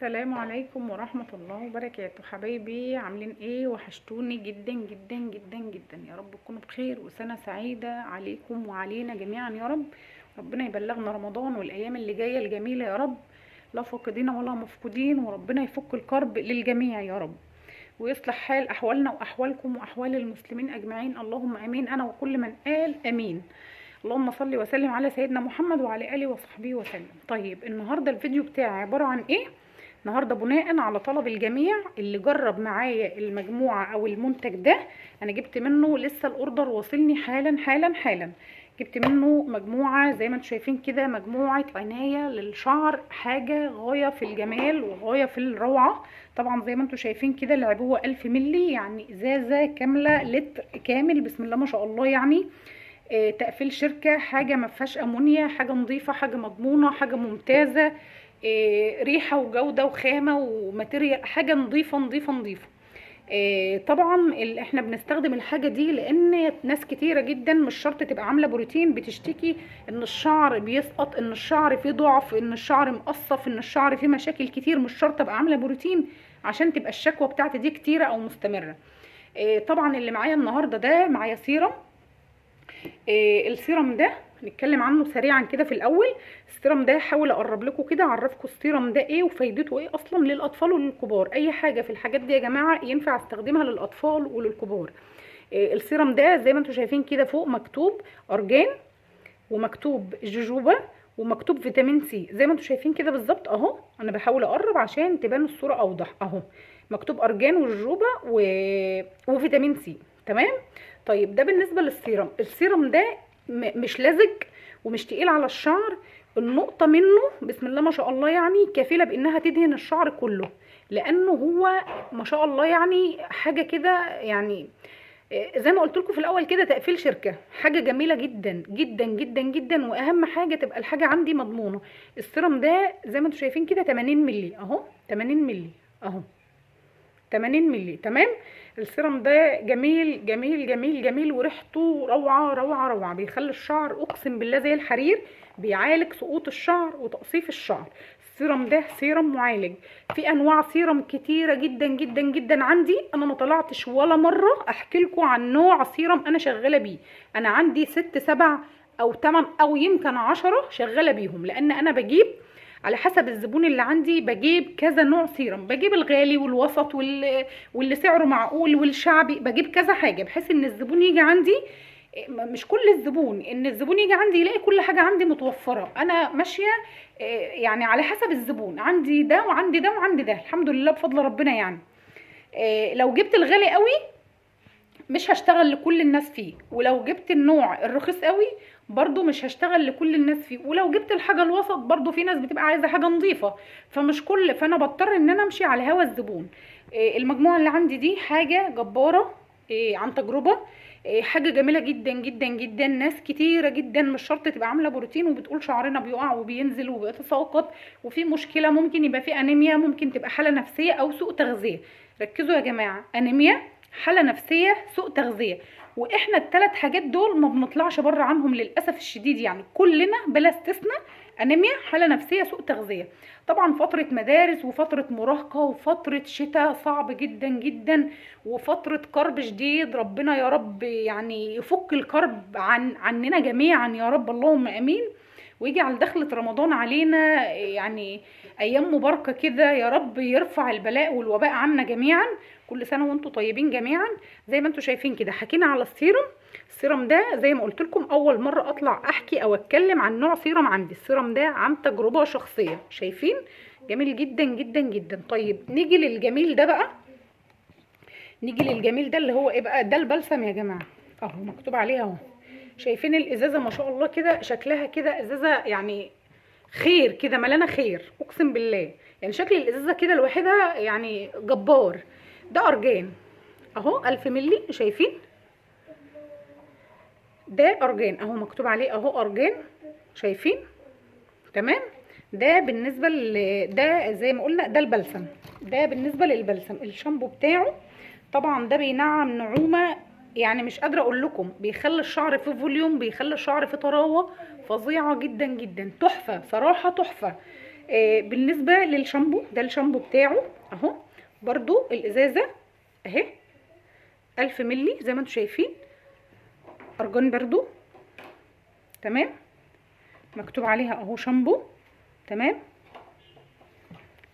السلام عليكم ورحمة الله وبركاته. حبايبي عاملين ايه؟ وحشتوني جدا جدا جدا جدا. يا رب تكونوا بخير وسنة سعيدة عليكم وعلينا جميعا يا رب. ربنا يبلغنا رمضان والايام اللي جاية الجميلة يا رب، لا فاقدين ولا مفقودين، وربنا يفك الكرب للجميع يا رب، ويصلح حال احوالنا واحوالكم واحوال المسلمين اجمعين، اللهم امين. انا وكل من قال امين. اللهم صل وسلم على سيدنا محمد وعلى اله وصحبه وسلم. طيب النهارده الفيديو بتاعي عبارة عن ايه؟ النهارده بناء على طلب الجميع اللي جرب معايا المجموعة او المنتج ده، انا جبت منه لسه ال order واصلني حالا حالا حالا. جبت منه مجموعة زي ما انتم شايفين كده، مجموعة عناية للشعر، حاجة غاية في الجمال وغاية في الروعة. طبعا زي ما انتم شايفين كده العبوه 1000 مللي، يعني ازازة كاملة لتر كامل، بسم الله ما شاء الله. يعني تقفيل شركة، حاجة ما فيهاش امونيا، حاجة نظيفة، حاجة مضمونه، حاجة ممتازة، ريحه وجوده وخامه و material، حاجة نظيفة نظيفة نظيفة. طبعا احنا بنستخدم الحاجة دي لان ناس كتيرة جدا مش شرط تبقى عامله بروتين بتشتكي ان الشعر بيسقط، ان الشعر فيه ضعف، ان الشعر مقصف، ان الشعر فيه مشاكل كتير. مش شرط ابقى عامله بروتين عشان تبقى الشكوى بتاعتي دي كتيرة او مستمرة. طبعا اللي معايا النهارده ده معايا سيرم. السيرم ده هنتكلم عنه سريعا كده في الاول. السيرم ده هحاول اقرب لكم كده، اعرفكم السيرم ده ايه وفايدته ايه اصلا للاطفال وللكبار. اي حاجة في الحاجات دي يا جماعة ينفع استخدمها للاطفال وللكبار. السيرم ده زي ما انتم شايفين كده فوق مكتوب ارجان، ومكتوب جوجوبا، ومكتوب فيتامين سي، زي ما انتم شايفين كده بالظبط اهو. انا بحاول اقرب عشان تبان الصورة اوضح اهو. مكتوب ارجان وجوجوبا وفيتامين سي، تمام. طيب ده بالنسبة لل serum. ال serum ده مش لزج ومش تقيل على الشعر، النقطة منه بسم الله ما شاء الله يعني كفيله بانها تدهن الشعر كله، لانه هو ما شاء الله يعني حاجة كده، يعني زي ما قلت لكم في الاول كده تقفيل شركة، حاجة جميلة جدا جدا جدا جدا. واهم حاجة تبقى الحاجة عندي مضمونه. السيرم ده زي ما انتم شايفين كده 80 مللي اهو، 80 مللي اهو، 80 مللي، تمام. السيرم ده جميل جميل جميل جميل، وريحته روعه روعه روعه، بيخلي الشعر اقسم بالله زي الحرير، بيعالج سقوط الشعر وتقصيف الشعر. السيرم ده سيرم معالج. في انواع سيرم كتيرة جدا جدا جدا عندي، انا ما طلعتش ولا مرة احكي لكم عن نوع سيرم انا شغالة بيه. انا عندي 6 7 او 8 او يمكن 10 شغالة بيهم، لان انا بجيب على حسب الزبون اللي عندي، بجيب كذا نوع سيرم، بجيب الغالي والوسط واللي سعره معقول والشعبي، بجيب كذا حاجة بحيث ان الزبون يجي عندي، مش كل الزبون، ان الزبون يجي عندي يلاقي كل حاجة عندي متوفرة. انا ماشية يعني على حسب الزبون، عندي ده وعندي ده وعندي ده، الحمد لله بفضل ربنا. يعني لو جبت الغالي قوي مش هشتغل لكل الناس فيه، ولو جبت النوع الرخيص قوي برضو مش هشتغل لكل الناس فيه، ولو جبت الحاجة الوسط برضو في ناس بتبقى عايزه حاجة نظيفة، فمش كل، فانا بضطر ان انا امشي على هوا الزبون. المجموعة اللي عندي دي حاجة جبارة، عن تجربه، حاجة جميلة جدا جدا جدا. ناس كتيرة جدا مش شرط تبقى عامله بروتين وبتقول شعرنا بيقع وبينزل وبيتساقط وفي مشكلة، ممكن يبقى في انيميا، ممكن تبقى حاله نفسية او سوء تغذية. ركزوا يا جماعة، انيميا، حاله نفسية، سوء تغذية، واحنا الثلاث حاجات دول ما بنطلعش بره عنهم للاسف الشديد، يعني كلنا بلا استثناء انيميا، حاله نفسية، سوء تغذية. طبعا فترة مدارس وفترة مراهقة وفترة شتاء صعب جدا جدا، وفترة كرب شديد، ربنا يا رب يعني يفك الكرب عننا جميعا يا رب، اللهم امين، ويجعل دخلة رمضان علينا يعني ايام مباركة كده يا رب، يرفع البلاء والوباء عنا جميعا. كل سنة وانتم طيبين جميعا. زي ما انتم شايفين كده حكينا على ال serum. ال serum ده زي ما قلت لكم اول مرة اطلع احكي او اتكلم عن نوع سيرم عندي. السيرم ده عن تجربه شخصية، شايفين جميل جدا جدا جدا. طيب نيجي للجميل ده بقى، نيجي للجميل ده اللي هو ايه بقى؟ ده البلسم يا جماعة اهو، مكتوب عليه اهو. شايفين الازازه ما شاء الله كده، شكلها كده ازازة يعني خير كده، ملانة خير اقسم بالله، يعني شكل الازازه كده لوحدها يعني جبار. ده ارجان اهو 1000 مللي، شايفين ده ارجان اهو، مكتوب عليه اهو ارجان، شايفين تمام. ده بالنسبة ده زي ما قلنا ده البلسم. ده بالنسبة للبلسم. الشامبو بتاعه طبعا ده بينعم نعومة، يعني مش قادرة اقول لكم، بيخلي الشعر فيه volume، بيخلي الشعر فيه طراوه فظيعة جدا جدا، تحفة صراحة تحفة. بالنسبة للشامبو، ده الشامبو بتاعه اهو، برضو الازازه اهي 1000 ملي زي ما انتم شايفين، ارجان برضو، تمام، مكتوب عليها اهو شامبو، تمام،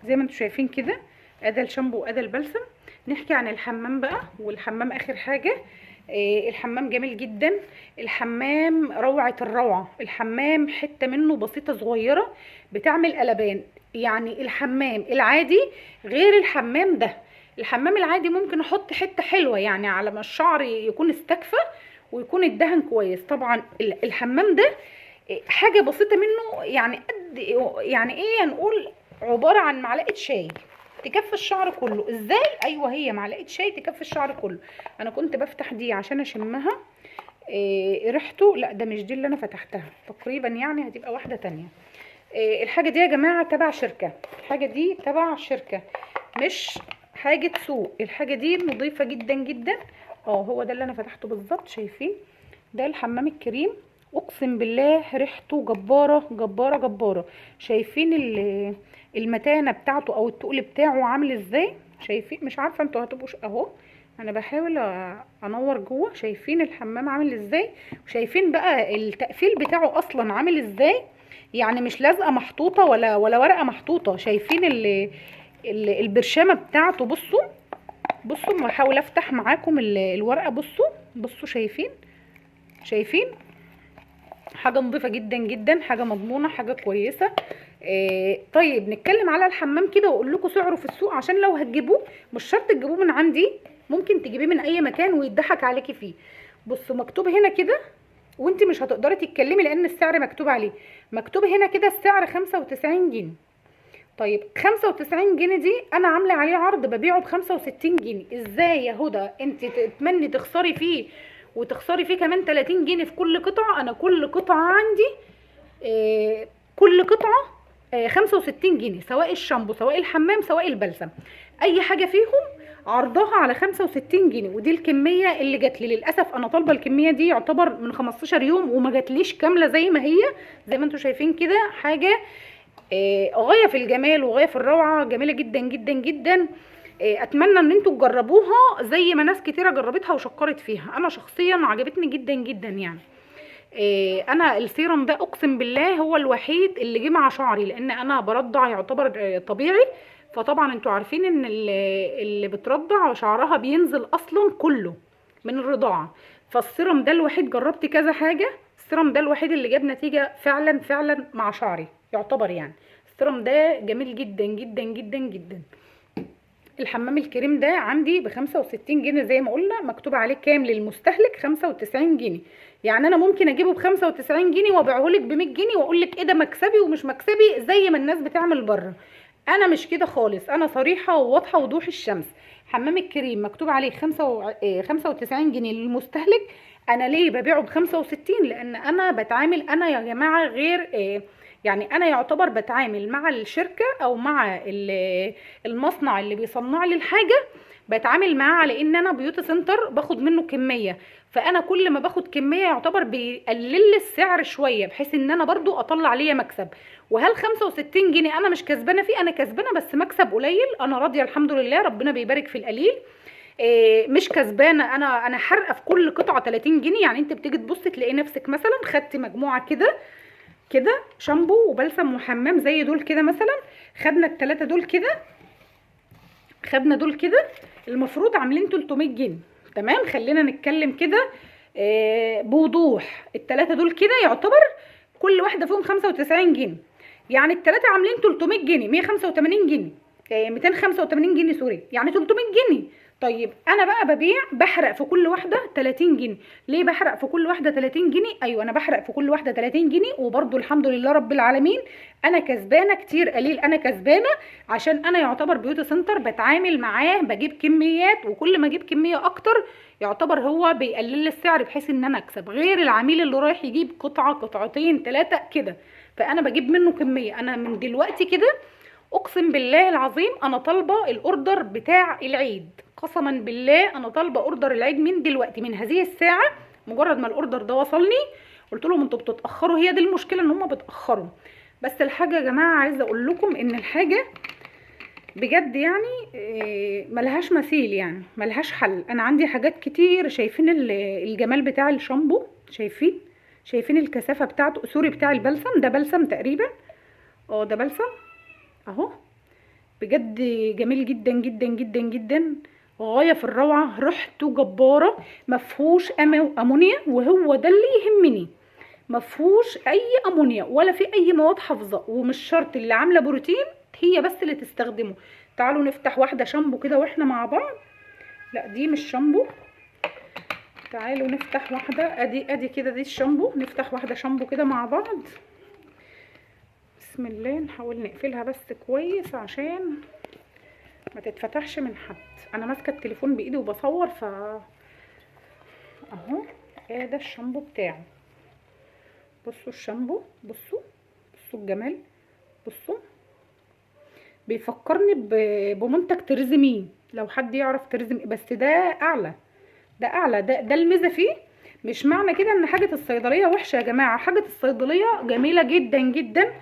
زي ما انتم شايفين كده. ادى الشامبو وادى البلسم. نحكي عن الحمام بقى، والحمام اخر حاجة. الحمام جميل جدا، الحمام روعه الروعة، الحمام حتة منه بسيطة صغيرة بتعمل قلبان. يعني الحمام العادي غير الحمام ده. الحمام العادي ممكن احط حتة حلوة يعني على ما الشعر يكون استكفى ويكون الدهن كويس. طبعا الحمام ده حاجة بسيطة منه، يعني قد يعني ايه، هنقول عبارة عن معلقه شاي تكفي الشعر كله. ازاي؟ ايوه هي معلقه شاي تكفي الشعر كله. انا كنت بفتح دي عشان اشمها، ريحته، لا ده مش دي اللي انا فتحتها تقريبا، يعني هتبقى واحدة تانية. الحاجة دي يا جماعة تبع شركة، الحاجة دي تبع شركة مش حاجة سوق. الحاجة دي نظيفة جدا جدا. هو ده اللي انا فتحته بالظبط، شايفين ده الحمام الكريم، اقسم بالله ريحته جبارة جبارة جبارة. شايفين المتانه بتاعته او التقل بتاعه عامل ازاي؟ شايفين؟ مش عارفه انتوا هتبقوا اهو انا بحاول انور جوه. شايفين الحمام عامل ازاي؟ وشايفين بقى التقفيل بتاعه اصلا عامل ازاي؟ يعني مش لازقه محطوطة ولا ورقة محطوطة. شايفين البرشامه بتاعته؟ بصوا بصوا، بحاول افتح معاكم الورقة. بصوا بصوا، شايفين؟ شايفين حاجة نظيفة جدا جدا، حاجة مضمونه، حاجة كويسة. طيب نتكلم على الحمام كده واقول لكم سعره في السوق، عشان لو هتجيبوه مش شرط تجيبوه من عندي، ممكن تجيبيه من اي مكان ويضحك عليكي فيه. بصوا مكتوب هنا كده، وانت مش هتقدري تتكلمي لان السعر مكتوب عليه. مكتوب هنا كده السعر 95 جنيه. طيب 95 جنيه دي انا عامله عليه عرض، ببيعه ب 65 جنيه. ازاي يا هدى انت تتمني تخسري فيه وتخسري فيه كمان 30 جنيه في كل قطعه؟ انا كل قطعه عندي كل قطعه 65 جنيه، سواء الشامبو سواء الحمام سواء البلسم، اي حاجة فيهم عرضها على 65 جنيه. ودي الكمية اللي جات لي. للاسف انا طالبه الكمية دي يعتبر من 15 يوم وما جاتليش كاملة زي ما هي، زي ما انتم شايفين كده. حاجة غاية في الجمال وغاية في الروعة، جميلة جدا جدا جدا. اتمنى ان انتوا تجربوها زي ما ناس كتيرة جربتها وشكرت فيها. انا شخصيا عجبتني جدا جدا يعني. انا السيرم ده اقسم بالله هو الوحيد اللي جه مع شعري، لان انا برضع يعتبر طبيعي، فطبعا انتوا عارفين ان اللي بترضع شعرها بينزل اصلا كله من الرضاعة. فالسيرم ده الوحيد، جربت كذا حاجة، السيرم ده الوحيد اللي جاب نتيجة فعلا فعلا مع شعري يعتبر يعني. السيرم ده جميل جدا جدا جدا جدا. الحمام الكريم ده عندي ب 65 جنيه زي ما قلنا، مكتوب عليه كام للمستهلك؟ 95 جنيه. يعني انا ممكن اجيبه ب 95 جنيه وابيعه لك ب 100 جنيه واقول لك ايه ده مكسبي ومش مكسبي زي ما الناس بتعمل بره. انا مش كده خالص، انا صريحه وواضحة وضوح الشمس. حمام الكريم مكتوب عليه 95 جنيه للمستهلك. انا ليه ببيعه ب 65؟ لان انا بتعامل، انا يا جماعة غير يعني انا يعتبر بتعامل مع الشركة او مع المصنع اللي بيصنع لي الحاجة، بتعامل معاه على ان انا beauty center باخد منه كمية، فانا كل ما باخد كمية يعتبر بيقلل لي السعر شوية بحيث ان انا برضو اطلع ليا مكسب. وهل 65 جنيه انا مش كسبانه فيه؟ انا كسبانه بس مكسب قليل، انا راضية الحمد لله، ربنا بيبارك في القليل. مش كسبانه، انا حرقه في كل قطعه 30 جنيه. يعني انت بتيجي تبص تلاقي نفسك مثلا خدت مجموعة كده كده شامبو وبلسم وحمام زي دول كده مثلا، خدنا الثلاثة دول كده، خدنا دول كده، المفروض عاملين 300 جنيه تمام. خلينا نتكلم كده بوضوح، الثلاثة دول كده يعتبر كل واحدة فيهم 95 جنيه، يعني الثلاثة عاملين 300 جنيه، 185 جنيه، 285 جنيه سوري، يعني 300 جنيه. طيب انا بقى ببيع بحرق في كل واحدة 30 جنيه. ليه بحرق في كل واحدة 30 جنيه؟ ايوه انا بحرق في كل واحدة 30 جنيه، وبرده الحمد لله رب العالمين انا كسبانه كتير قليل، انا كسبانه عشان انا يعتبر beauty center بتعامل معاه، بجيب كميات، وكل ما اجيب كمية اكتر يعتبر هو بيقلل لي السعر بحيث ان انا اكسب، غير العميل اللي رايح يجيب قطعه قطعتين ثلاثة كده، فانا بجيب منه كمية. انا من دلوقتي كده اقسم بالله العظيم انا طالبه ال order بتاع العيد، قسما بالله انا طالبه order العيد من دلوقتي، من هذه الساعة. مجرد ما ال order ده وصلني قلت لهم انتوا بتتاخروا، هي دي المشكلة ان هم بيتاخروا، بس الحاجة يا جماعة عايزه اقول لكم ان الحاجة بجد يعني ملهاش مثيل، يعني ملهاش حل. انا عندي حاجات كتير. شايفين الجمال بتاع الشامبو؟ شايفين الكثافة بتاعته، sorry بتاع البلسم ده، بلسم تقريبا، ده بلسم اهو، بجد جميل جدا جدا جدا جدا، غاية في الروعة، ريحته جبارة، مفهوش امونيا، وهو ده اللي يهمني، مفهوش اي امونيا ولا في اي مواد حافظه، ومش شرط اللي عامله بروتين هي بس اللي تستخدمه. تعالوا نفتح واحدة شامبو كده واحنا مع بعض. لا دي مش شامبو، تعالوا نفتح واحدة، ادي كده دي الشامبو، نفتح واحدة شامبو كده مع بعض. بسم الله، نحاول نقفلها بس كويس عشان ما تتفتحش من حد. انا ماسكه التليفون بايدي وبصور، ف اهو ده الشامبو بتاعه. بصوا الشامبو، بصوا الجمال، بصوا بيفكرني بمنتج تريزمين، لو حد يعرف تريزمين، بس ده اعلى، ده اعلى، ده الميزة فيه. مش معنى كده ان حاجة الصيدلية وحشة يا جماعة، حاجة الصيدلية جميلة جدا جدا،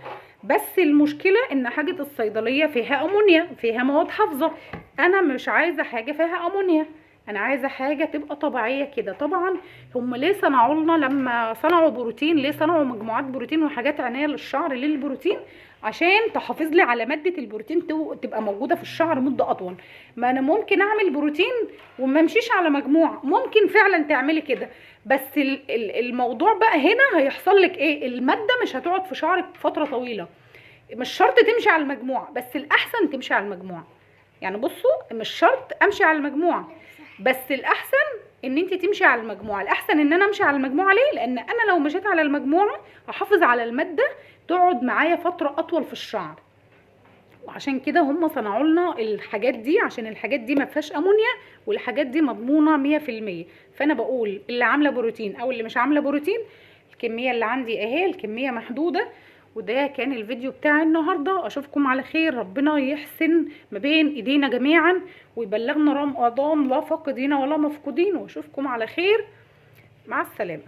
بس المشكلة ان حاجة الصيدلية فيها امونيا، فيها مواد حافظه. انا مش عايزه حاجة فيها امونيا، انا عايزه حاجة تبقى طبيعية كده. طبعا هم ليه صنعوا لنا لما صنعوا بروتين، ليه صنعوا مجموعات بروتين وحاجات عناية للشعر للبروتين؟ عشان تحافظ لي على مادة البروتين تبقى موجودة في الشعر مده اطول. ما انا ممكن اعمل بروتين وما امشيش على مجموعة، ممكن فعلا تعملي كده، بس الموضوع بقى هنا هيحصل لك ايه؟ المادة مش هتقعد في شعرك فترة طويلة. مش شرط تمشي على المجموعة، بس الاحسن تمشي على المجموعة. يعني بصوا، مش شرط امشي على المجموعة، بس الاحسن ان انت تمشي على المجموعة. الاحسن ان انا امشي على المجموعة ليه؟ لان انا لو مشيت على المجموعة هحافظ على المادة تقعد معايا فترة اطول في الشعر. وعشان كده هم صنعوا لنا الحاجات دي، عشان الحاجات دي ما فيهاش امونيا، والحاجات دي مضمونه 100%. فانا بقول اللي عامله بروتين او اللي مش عامله بروتين، الكمية اللي عندي اهي، الكمية محدودة. وده كان الفيديو بتاع النهارده، اشوفكم على خير، ربنا يحسن ما بين ايدينا جميعا ويبلغنا رمضان لا فاقدين ولا مفقودين، واشوفكم على خير، مع السلامة.